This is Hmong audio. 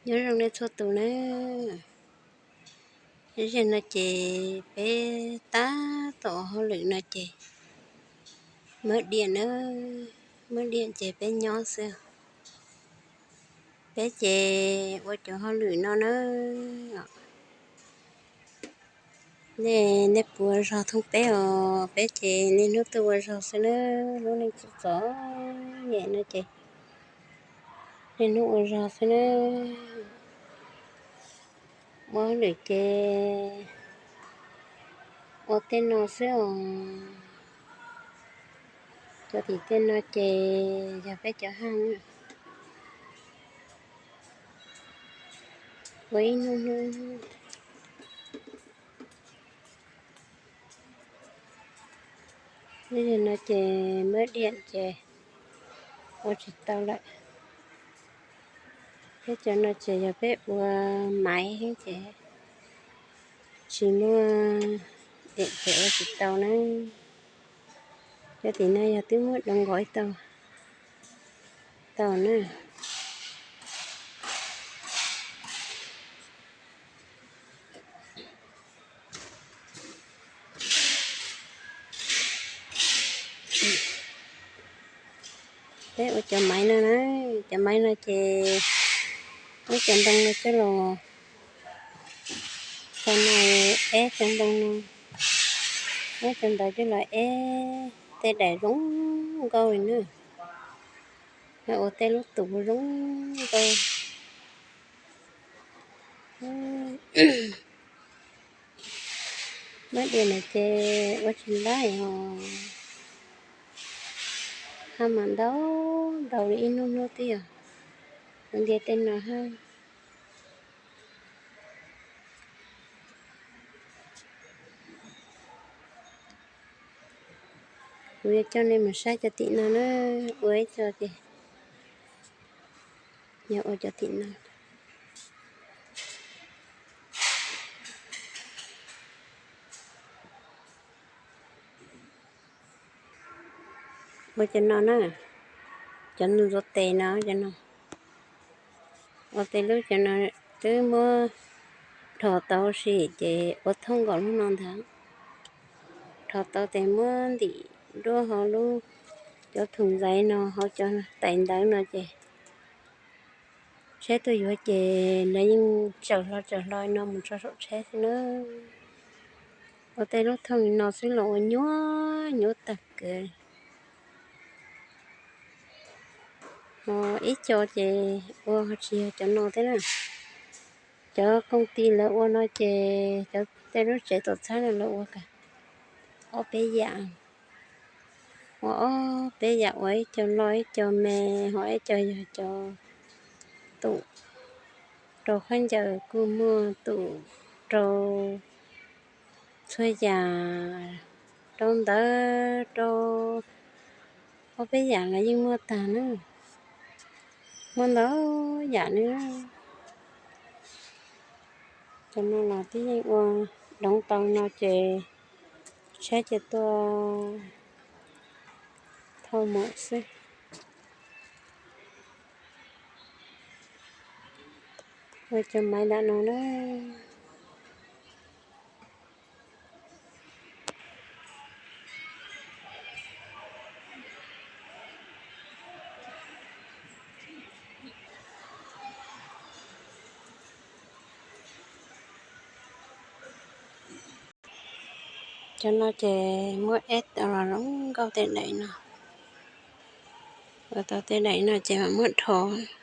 Nyob zoo nej txhua tus na. Ib zaug no ces peb tab tom ua hauj lwm no ces mab diam na, mab diam ces peb nyob xwb. Peb ces ua cov hauj lwm no na. Nej, nej puas ua zog thooj peb os? Peb ces niaj hnub tuaj ua zog xwb na. Lub neej txom txom nyem no ces niaj hnub ua zog xwb na. Ua hauj lwm ces ua tej no xwb os. Cov tim tej no ces yog peb cov haj na. Ua ib hnub hnub. Ib zaug no ces mab diam ces ua tsis tau lawm. Peb cov no ces yog peb ua maiv ces tsis muaj diam ces ua tsis tau na. Cov tim no yog twb muab doov nkaus ib tau, tau na. Peb ua cov maiv no na, cov maiv no ces muab cov ntoo no coj los, cov no eb cov ntoo no, muab cov ntawd coj los eb tej daim zoo nkauj li na. Ua tej lub tus zoo nkauj. Mab diam no ces ua tsis laib os. Haj mam ntau ntau li ib hnub hnub twb yog ua ntiag tej no hab. Kuv yuav coj nej mus saib cov tim no na, ua ib co ces yog ua cov tim no. Ua cov no na, cov ntxuav tes no, cov no. Ua tej lub cov no twb muab dhos tau sim ces ua thooj nkaus lub no ntag. Dhos tau ces muab ntim duab hauv lub, cov thum ntxaiv no hauv cov tais ntawv no ces tsheb tuaj yuav ces lawv yeej tsaws hlo tsaws hlo no mus tso saum tsheb xwb na. Ua tej lub thooj li no xwb los ua nyuaj nyuaj tag kev. Ho ib co ces ua ho tsis yog cov no thiab na. Cov koom ti lawv ua no ces cov tej lub tsev tom txhab no lawv ua ob peb yam, ua ob peb yam, ua ib co loj ib co me, ho ib co yog cov tum rau khaub ncaws kuj muaj, tum rau txhua yam, rau ntawv rau ob peb yam los yeej muaj tag na. Muaj ntau yam li. Cov no los twb yeej ua doov tau no ces tsheb ces tuaj thauj mus xwb. Ua cov maiv nram no na. Cov no ces muab eb tau los zoo nkauj tej daim no. Ua tau tej daim no ces mam muab dhos.